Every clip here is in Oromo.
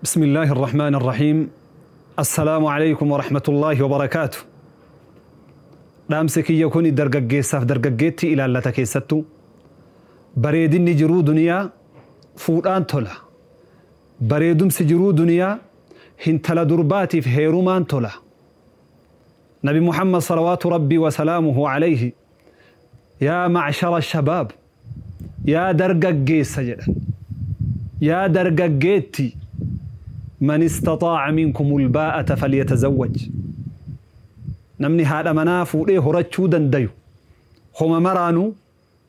بسم الله الرحمن الرحيم. السلام عليكم ورحمة الله وبركاته. Dhaamsi kiyya kuni dargaggeessaaf dargaggeetti ilaallata. Keessattuu bareedinni jiruu duniyaa fuudhaan tola. Bareedumsi jiruu duniyaa hintala durbaatiif heerumaan tola. Nabi Muhammad صلوات ربي وسلامه عليه يا معشر الشباب, yaa dargaggeessa jedhan, yaa dargaggeetti, من استطاع منكم الباءة فليتزوج. Namni haadha manaa fuudhee horachuu dandayu homa maraanuu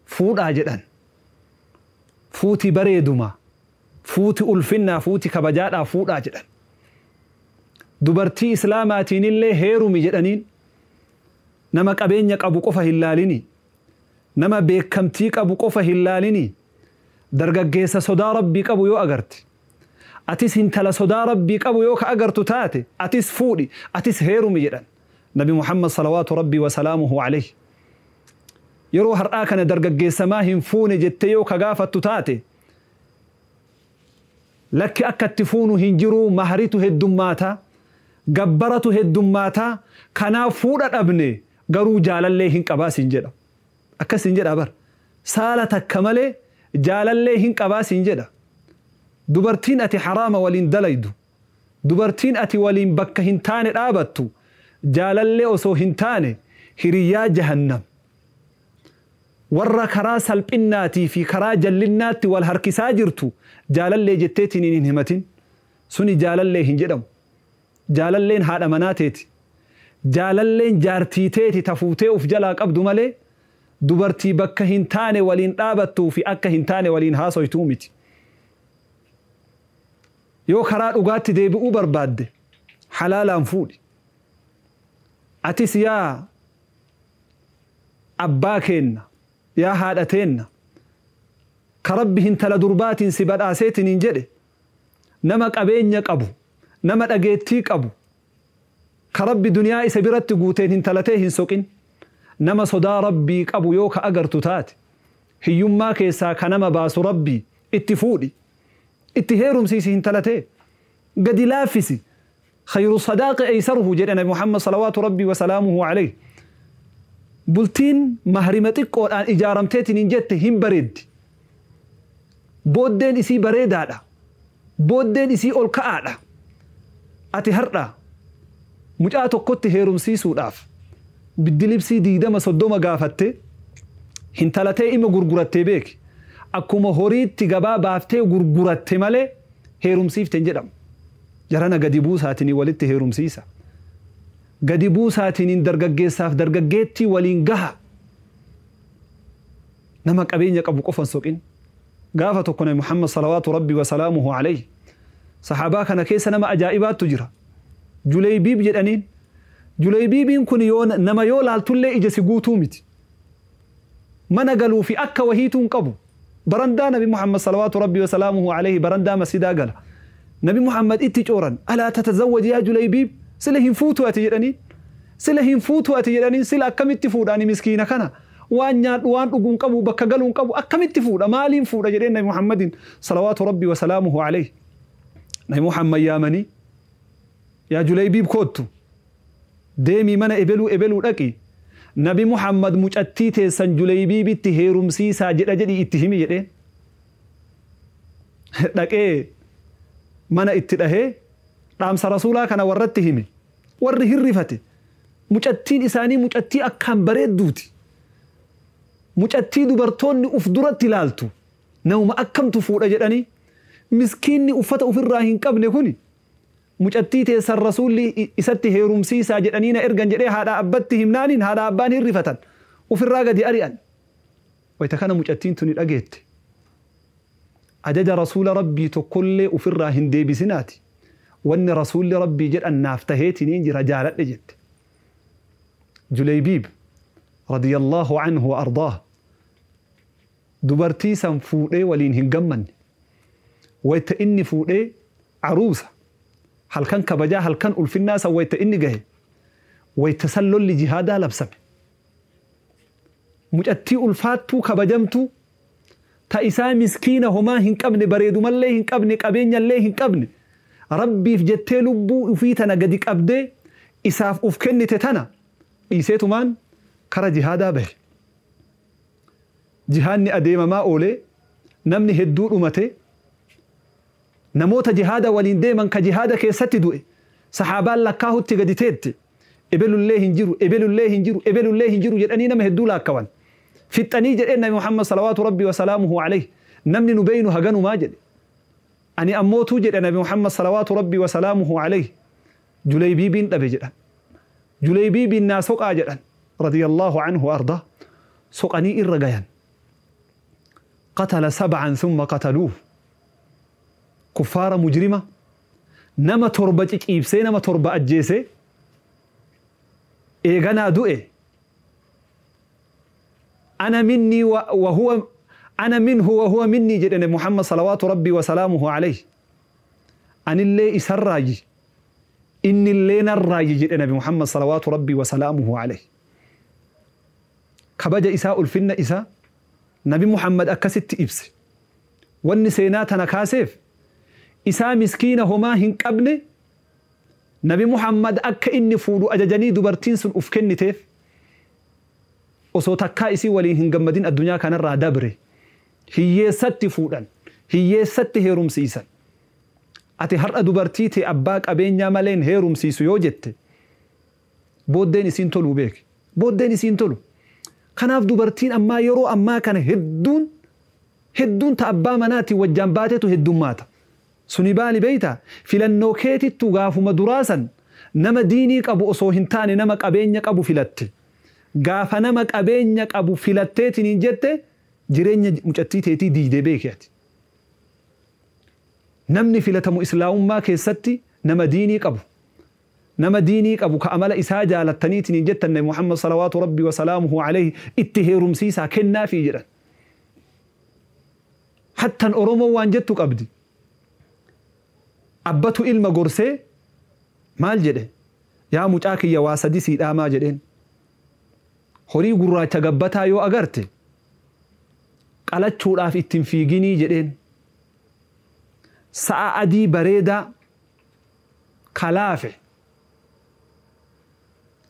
fuudhaa jedhan. Fuuti bareeduma, fuuti ulfinnaa, fuuti kabajaadhaa fuudhaa jedhan. Dubartii islaamaatiin heerumi jedhaniin. Nama qabeenya qabu qofa hin laalini, nama beekamtii qabu qofa hin laalini. Dargaggeessa sodaa Rabbii qabu yoo agarte, atis hintala sodaa Rabbii qabu yoo ka agartu taate, atis fuudhi, atis heerumi jedhan Nabi Muhammad صلوات ربي وسلامه عليه. Yeroo har'aa kana dargaggeessamaa hin fuune jettee yoo ka gaafattu taate, lakki, akka itti fuunu hin jiru, maharitu heddummaata, gabbaratu heddummaata, kanaaf fuudha dhabne, garuu jaalallee hin qabaa siin jedha. Akkas siin jedha bar. Saala takka malee jaalallee hin qabaa siin jedha. Dubartiin ati haraama waliin dalaydu, dubartiin ati waliin bakka hin taane dhaabattu, jaalallee osoo hin taane hiriyyaa jahannam, warra karaa salphinnaatii fi karaa jallinnaatti wal harkisaa jirtu jaalallee jetteetiin hin himatin. Suni jaalallee hin jedhamu. Jaalalleen haadha manaa teeti, jaalalleen jaartii teeti tafuutee uf jalaa qabdu malee dubartii bakka hin taane waliin dhaabattuu fi akka hin taane waliin haasoytuu miti. Yoo karaa dhugaatti deebi'uu barbaadde, halaalaan fuudhi. Atis yaa abbaa keenna, yaa haadha teenna, ka Rabbi hintala durbaatiin si badhaaseetiin hin jedhe, nama qabeenya qabu, nama dhageettii qabu ka Rabbi duniyaa isa biratti guuteen hintalatee hin soqin. Nama sodaa Rabbii qabu yoo ka agartu taate, hiyyummaa keessaa ka nama baasu Rabbii, itti fuudhi, itti heerumsiisi. Hintalatee gadi laaffisi. خير الصداق أيسره jedhe Nabi Muhammad صلوات ربي وسلامه عليه. Bultiin mahrima xiqqoodhaan ijaaramteetiin hin jette hin bareeddi. Booddeen isii bareedaadha, booddeen isii ol ka'aadha. Ati har'a mucaa tokkotti heerumsiisuudhaaf biddilibsii 20 30 gaafatte, hintalatee ima gurgurattee beeki. Akkuma horiitti gabaa baaftee gurguratte malee heerumsiifte hin jedhamu. Jarana gadi buusaatiin walitti heerumsiisa, gadi buusaatiin dargaggeessaaf dargaggeettii waliin gaha. Nama qabeenya qabu qofan soqin. Gaafa tokko Nabi Muhammad صلوات ربي وسلامه عليه, saxaabaa kana keessa nama ajaa'ibaattu jira, Juleybiib jedhaniin. Juleybiibiin kun yoo nama yoo laaltullee ija si guutuu miti. Mana galuu fi akka wahiituu hin qabu. Barandaa Nabi Muhammad صلوات ربي وسلامه عليه, barandaa masjidaa gala. Nabi Muhammad itti cooran. ألا تتزوج يا جليبيب? Sila hin fuutu ati jedhaniin, sila hin fuutu ati jedhaniin. Sila akkamitti fuudhaani miskiina kana? Waan nyaadhu, waan dhuguu hin qabu, bakka galuu hin qabu, akkamitti fuudha, maaliin fuudha jedheen Nabi Muhammadin صلوات ربي وسلامه عليه. Nabi Muhammad yaamanii, yaa Julaybiib, koottu, deemii mana ebeluu ebeluu dhaqi, Nabi Muhammad mucattii teessan Julaybiibitti heerumsiisaa jedha jedhi itti himi jedheen. Dhaqee mana itti dhahee dhaamsa rasuulaa kana warratti hime. Warri hirrifate. Mucattiin isaanii mucattii akkaan bareedduuti, mucattii dubartoonni uf duratti ilaaltu. Nama akkamtu fuudha jedhanii, miskiinni uffata ofirraa hin qabne kuni mucattii teessan rasuulli isatti heerumsiisaa jedhanii na ergan jedhee haadha abbatti himnaaniin, haadha abbaan hirrifatan, ofirraa gadi ari'an. Wayita kana mucattiin tuni dhageette. Ajaja rasuula Rabbii tokkollee ofirraa hin deebisinaati, wanni rasuulli Rabbii jedhan naaf taheetiniin jira, jaaladhe jette. Juleybiib رضي الله عنه وأرضاه dubartii san fuudhee waliin hin gammanne. Wayta inni fuudhee aruusa halkan kabajaa, halkan ulfinnaa san wayta inni gahe, wayta san lolli jihaadaa labsame. Mucattii ulfaattuu kabajamtuu ta isaa miskiina homaa hin qabne, bareedumallee hin qabne, qabeenyallee hin qabne, Rabbiif jettee lubbuu ufii tana gadi qabdee isaaf uf kennite tana dhiiseetumaan kara jihaadaa bahe. Jihaadni adeemamaa oolee namni hedduu dhumate, namoota jihaada waliin deeman ka jihaada keessatti du'e sahaabaan lakkaahutti gadi teette, ebelullee hin jiru, ebelullee hin jiru, ebelullee hin jiru jedhanii nama hedduu laakkawan. Fixxanii jedheen Nabi Muhammad salawaatu rabbi wasalaamuhu alayhi, namni nu beeynu haganumaa jedhe. Ani ammootuu jedhe Nabi Muhammad salawaatu rabbi wasalaamuhu alayhi Juleybiibiin dhabe jedhan. Juleybiibiin naa soqaa jedhan radiyallahu anhu arda, soqanii irra gayan. Qatala sab'an thumma qataluuh. Kuffaara mujrima nama 7 ciciibsee nama 7 ajjeesee eeganaa du'e. Ana minni wa huwa ana minhu wa huwa minni jedhe Nabi Muhammad salawaatu rabbi wasalaamuhu alayhi. Anillee isarraayi innillee narraayi jedhe Nabi Muhammad salawaatu rabbi wasalaamuhu alayhi. Kabaja isaa ulfinna isaa Nabi Muhammad akkasitti ibse. Wanni seenaa tana kaaseef isaa miskiina homaa hin qabne Nabi Muhammad akka inni fuudhu ajajanii dubartiin sun uf kenniteef osoo takkaa isii waliin hin gammadin addunyaa kanarraa dabre. Hiyyeessatti fuudhan, hiyyeessatti heerumsiisan. Ati har'a dubartii tee abbaa qabeenyaa maleen heerumsiisu yoo jette booddeen isiin toluu beeki. Booddeen isiin tolu. Kanaaf dubartiin ammaa yeroo ammaa kana hedduun ta abbaa manaatiin wajjaan baatetu heddummaata. Suni baali beeyta filannoo keetittu gaafuma duraasan nama diinii qabu osoo hin taane nama qabeenya qabu filatte. Gaafa nama qabeenya qabu filatteetiin hin jette jireenya mucattii teetii diidee beeki ati. Namni filatamu islaamummaa keessatti nama diinii qabu. Nama diinii qabu ka amala isaa jaalattaniitiin hin jettan Nabi Muhammad salawaatu rabbi wasalaamuhu alayhi itti heerumsiisaa kennaafii jedhan. Hattan Oromoo waan jettu qabdi. Abbatu ilma gorsee maal jedhe? Yaa mucaa kiyya waa sadi sii dhaamaa jedheen. Horii gurraacha gabbataa yoo agarte qalachuudhaaf ittiin fiiginii jedheen. Sa'a adii bareedaa kalaafe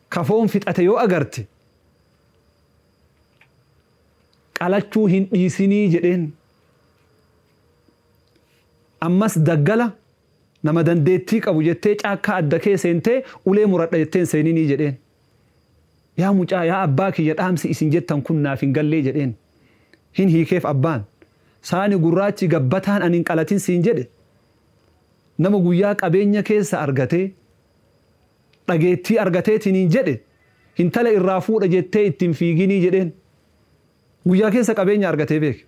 kafoon fixate yoo agarte qalachuu hin dhiisinii jedheen. Ammas daggala nama dandeettii qabu jettee caakkaa adda kee seentee ulee muradha jetteen seeninii jedheen. Yaa mucaa yaa abbaa kiyya dhaamsi isin jettan kun naaf hin gallee jedheen. Hin hiikeef abbaan. Saani gurraachi gabbataan ani hin qalatin siin jedhe. Nama guyyaa qabeenya keessa argatee dhageettii argateetiin hin jedhe hintala irraa fuudha jettee ittiin fiiginii jedheen. Guyyaa keessa qabeenya argatee beeke.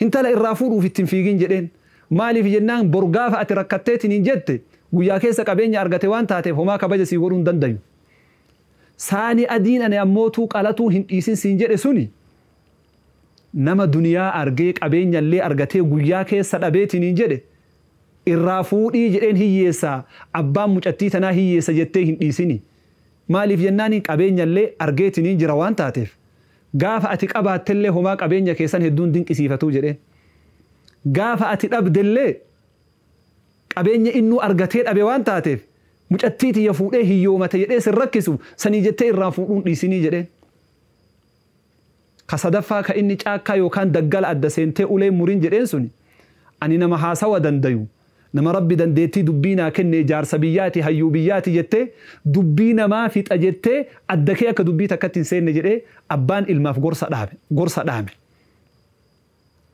Hintala irraa fuudhuuf ittiin fiigin jedheen. Maaliif jennaan bor gaafa ati rakkatteetiin hin jette guyyaa keessa qabeenya argate waan taateef homaa kabaja sii godhuu hin dandayu. Saani adiin ani ammootuu qalatuu hin dhiisin siin jedhe suni nama duniyaa argee qabeenyallee argatee guyyaa keessa dhabeetiin hin jedhe irraa fuudhii jedheen hiyyeessaa abbaan mucattii tanaa hiyyeessa jettee hin dhiisini. Maaliif jennaan qabeenyallee argeetiin hin jira waan taateef gaafa ati qabaattellee homaa qabeenya keessan hedduun dinqisiifatuu jedheen. Gaafa ati dhabdellee qabeenya innuu argatee dhabe waan taateef mucattii tiyya fuudhee hiyyoomate jedhee sin rakkisu sanii jettee irraa fuudhuun dhiisinii jedheen. Ka sadaffaa ka inni caakkaa yookaan daggala adda seentee ulee murin jedheen suni ani nama haasawa dandayu nama rabbi dandeettii dubbii naa kenne jaarsa biyyaati hayyuu biyyaati jettee dubbii namaa fixa jettee adda kee akka dubbii takkatti hin seenne jedhee abbaan ilmaaf gorsa dhaame.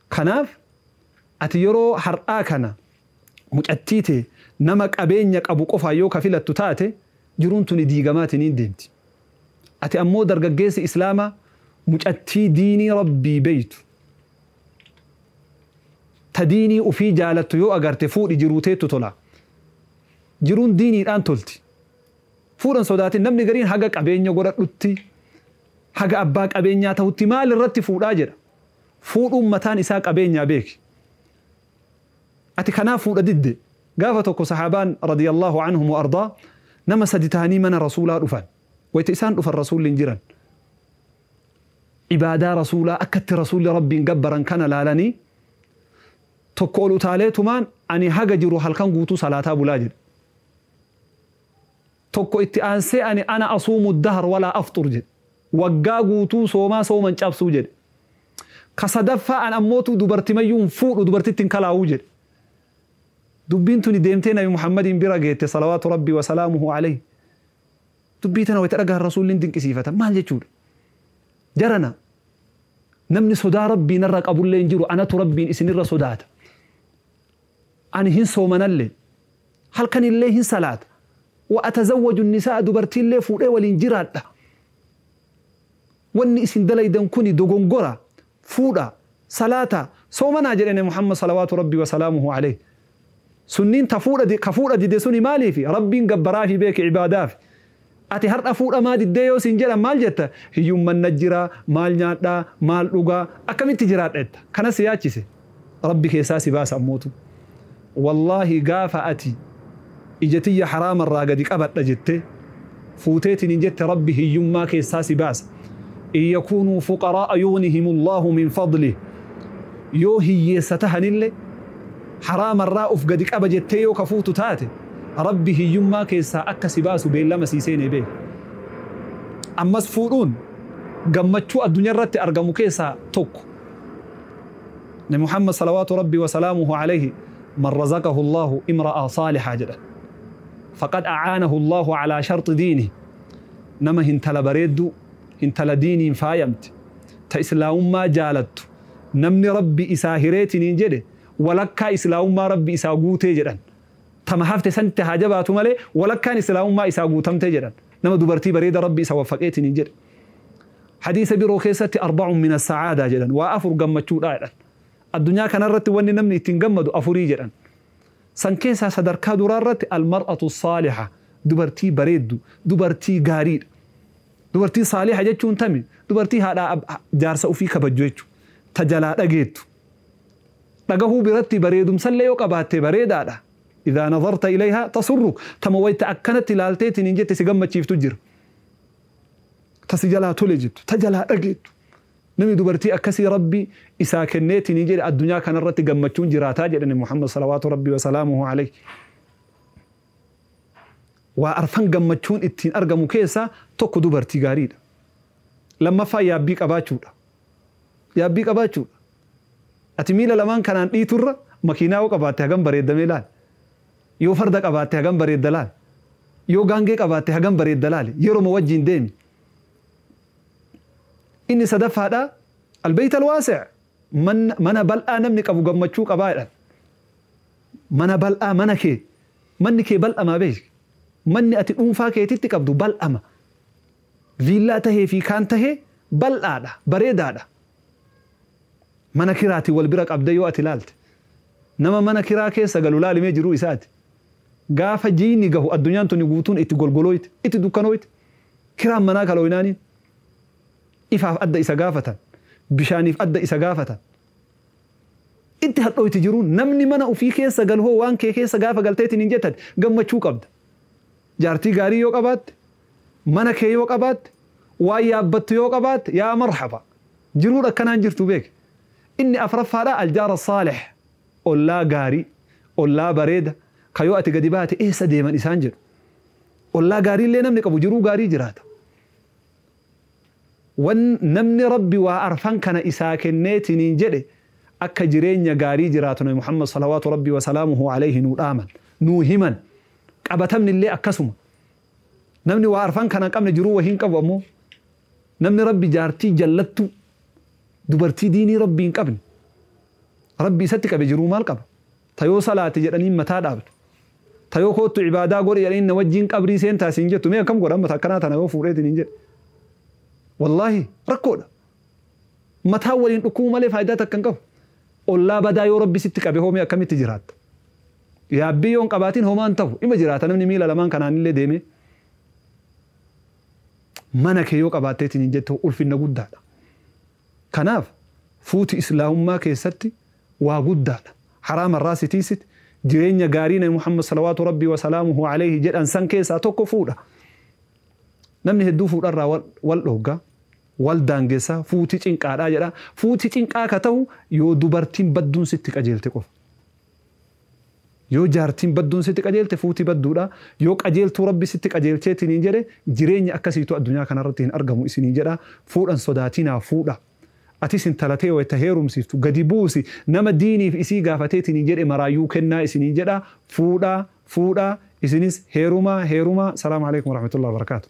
Kanaaf ati yeroo har'aa kana mucattii tee nama qabeenya qabu qofaa yoo ka filattu taate jiruun tuni diigamaatiin hin deemti. Ati ammoo dargaggeessi islaamaa mucattii diinii rabbii beeytu ta diinii ufii jaalattu yoo agarte fuudhi jiruu teettu tola. Jiruun diiniidhaan tolti. Fuudhan sodaatin namni gariin haga qabeenya godhadhutti haga abbaa qabeenyaa ta'utti maal irratti fuudhaa jedha. Fuudhuun mataan isaa qabeenyaa beeki. Ati kanaaf fuudha didde. Gaafa tokko sahaabaan radiyallahu anhum wa ardaa nama sadi ta'anii mana rasuulaa dhufan. Wayita isaan dhufan rasuulli hin jiran. Ibaadaa rasuulaa akkatti rasuulli rabbiin gabbaran kana laalanii tokko ol utaaleetumaan Ani haga jiru halkan guutuu salaataa bulaa jedhe. Tokko itti aansee ani ana asuumu dahar walaa afxur jedhe. Waggaa guutuu soomaa sooman cabsuu jedhe. Ka sadaffaa an ammootu dubartimayyuu hin fuudhu dubartitti hin kalaa'uu jedhe. Dubbiin tuni deemtee Nabi Muhammadiin bira geette salawaatu rabbii wa salaamuhu alayhi. Dubbii tana wayita dhagaan rasuulliin dinqisiifata maal jechuudha? Jarana namni sodaa rabbii narra qabullee hin jiru anatu rabbiin isinirra sodaata. Ani hin soomanallee halkanillee hin salaata. Wa atazawwaju nisaa dubartiillee fuudhee waliin jiraadha. Wanni isin dalaydan kuni dogongora fuudha salaata soomanaa jedhene Muhammad salawaatu rabbii wa salaamuhu alayhi. Sunniin ta fuudha ka fuudha dide suni maaliifi rabbiin gabbaraafi beeke ibaadaafi. Ati har'a fuudha maa diddee yoo siin jedhan maal jetta hiyyumman na jira maal nyaadhaa maal dhugaa akkamitti jiraadha jetta kanas yaachise rabbi keessaa si baasa ammootu. Wallaahi gaafa ati ija tiyya haraamarraa gadi qabadha jette fuuteetiin hin jette rabbi hiyyummaa keessaa si baasa. In yakuunuu fuqaraa'a yughnihim Allahu min fadlih yoo hiyyeessa tahanillee haraamarraa uf gadi qaba jettee yoo ka fuutu taate rabbi hiyyummaa keessaa akka si baasu beellama sii seenee beeka. Ammas fuudhuun gammachuu addunyaa irratti argamu keessaa tokko. Nabi Muhammad salawaatu rabbi wa salaamuhu alayhi man razaqahu Allahu imra'a saalihaa jedhan. Faqad a'aanahu Allahu alaa sharxi diini. Nama hintala bareedduu hintala diiniin faayamte ta islaamummaa jaalattu namni rabbi isaa hireetiniin jedhe walakkaa islaamummaa rabbi isaa guutee jedhan. Tama hafte sanitti haa jabaatu malee walakkaan islaamummaa isaa guutamtee jedhan. Nama dubartii bareeda rabbi isa waffaqeetiniin jedhe. Hadiisa biroo keessatti arba'un min as-sa'aadaa jedhan waa afur gammachuudhaa jedhan. Addunyaa kanarratti wanni namni ittiin gammadu afurii jedhan. San keessaa sadarkaa duraarratti almar'atu saaliha dubartii bareeddu dubartii gaariidha. Dubartii saaliha jechuun tami dubartii haadhaa jaarsa ofii kabajju jechuudha. Ta jalaa dhageettu. Dhagahuu biratti bareedumsallee yoo qabaatte bareedaadha. إذا نظرت إليها تسرك تما ويت أكنت لالتيتين إن جت سجمة شيف تجر تسجلها تولجت تجلها أجت نمي دبرتي أكسي ربي إسا كنيتي نجري الدنيا كان رتي جمتون جراتا جرن محمد صلوات ربي وسلامه عليه وأرفان جمتون التين أرجمو كيسا توكو دبرتي غاريد لما فا يابيك أباتشور يابيك أباتشور أتميل لمان كان إيتور ماكينة وقباتها جنب بريد ميلان yoo farda qabaatte hagam bareedda laal yoo gaangee qabaatte hagam bareedda laal yeroo wajjin deemi. Inni sadaffaadha albayt alwaasi' mana bal'aa namni qabu gammachuu qabaa jedhan. Mana bal'aa mana kee manni kee bal'amaa beek manni ati dhuunfaa keetitti qabdu bal'ama viillaa tahee fi kaan tahee bal'aadha bareedaadha. Mana kiraatii wal bira qabda yoo ati laalte nama mana kiraa keessa galu laalimee jiruu isaati. Gaafa jiini gahu addunyaan tuni guutuun itti golgolooyte itti dukkanooyte kiraan manaa kalooynaaniin ifaaf adda isa gaafatan bishaaniif adda isa gaafatan itti hadhooyti jiruun namni mana ofii keessa galu hoo waan kee keessa gaafa galteetiin hin jettan gammachuu qabda. Jaartii gaarii yoo qabaatte mana kee yoo qabaatte waan yaabbattu yoo qabaatte yaa marhaba jiruun akkanaan jirtu beek. Inni afraffaadha aljaara saalih ollaa gaarii ollaa bareeda kayoo ati gadi baate eessa deeman isaan jedhu. Ollaa gaariillee namni qabu jiruu gaarii jiraata. Wan namni rabbi waa arfan kana isaa kenneetiniin jedhe akka jireenya gaarii jiraatu nabi Muhammad salawaatu rabbi wa salaamuhu alayhi nuu dhaaman nuu himan qabatamni illee akkasuma. Namni waa arfan kana hin qabne jiruu wahii hin qabu ammoo namni rabbi jaartii jallattu dubartii diinii rabbi hin qabne rabbi isatti qabe jiruu maal qaba? Tayoo salaati jedhaniin mataa dhaabdu. Tayoo kootu ibaadaa godhe jedhaniin na wajjin qabrii seentaa siin jettu mee akkam godha amma akkanaa tana yoo fuudheetiin hin jedhe. Wallaahi rakkoodha. Mataa waliin dhukkubuu malee faayidaa takka hin qabu. Ollaa badaa yoo rabbi sitti qabe hoomee akkamitti jiraatta? Yaabbii yoo hin qabaatin homaan ta'u ima jiraata namni miila lamaan kanaanillee deemee. Mana kee yoo qabaatteetiin hin jettu ulfinna guddaadha. Kanaaf fuuti islaamummaa keessatti waa guddaadha. Haraamarraa si tiisiti jireenya gaarii nabi Muhammad salawaatu rabbii wa salaamuhu alayhi jedhan san keessaa tokko fuudha. Namni hedduu fuudharraa wal dhooggaa wal daangessaa fuuti cinqaadhaa jedha. Fuuti cinqaa ka ta'u yoo dubartiin badduun sitti qajeelte qofa. Yoo jaartiin badduun sitti qajeelte fuuti badduudha. Yoo qajeeltuu Rabbi sitti qajeelcheetiniin jedhe, jireenya akkasiitu addunyaa kanarratti hin argamu isiniin jedha. Fuudhan sodaatinaa, fuudha. Atis intala tee wayta heerumsiiftu gadi buusi, nama diiniif isii gaafateetiniin jedhe maraayyuu kennaa isiniin jedha. Fuudhaa, fuudhaa, isinis heerumaa, heerumaa. Salaamu alaikum warahmatullahi wabarakaatu.